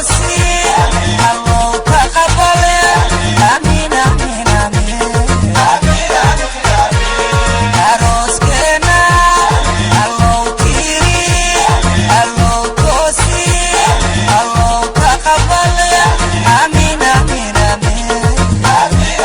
Toosi, Allow taqabale. Amiin, amiin, amiin. Arooskeena Allow tiiri, Allow toosi, Allow taqabale. Amiin, amiin, amiin.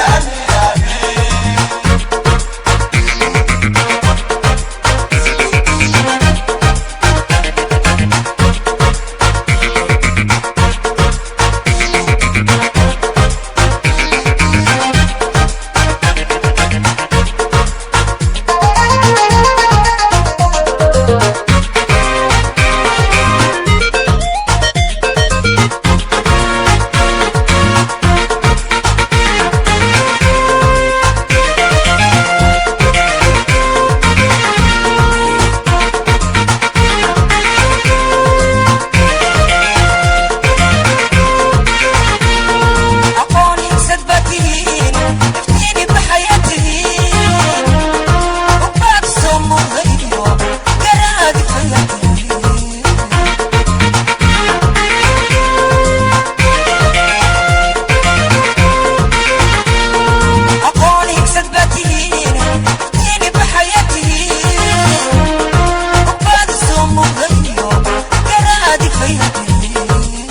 Aqoon higsad baa tihiin, iftiini baxayaa tihiin, ubaad soo muuqdayo garaadi fayaa tihiin. Aqoon higsad baa tihiin, iftiini baxayaa tihiin, ubaad soo muuqdayo garaadi fayaa tihiin.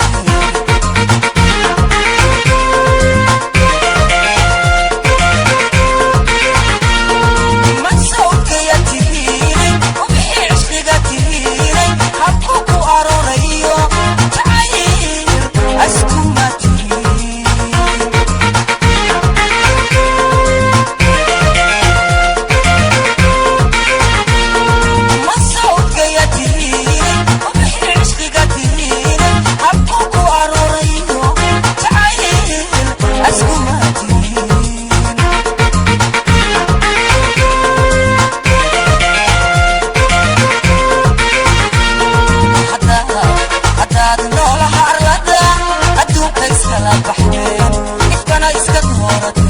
Masawdkaya tihiinay, ubixii cishqiga tihiinay, habku ku aroorayo jacayl askuma tihiin. Masawdkaya tihiinay, ubixii cishqiga tihiinay, habku ku aroorayo jacayl askuma tihiin. Haddaad noolaha arlada adduunka iskala baxdeen, ifkana iska doorateen.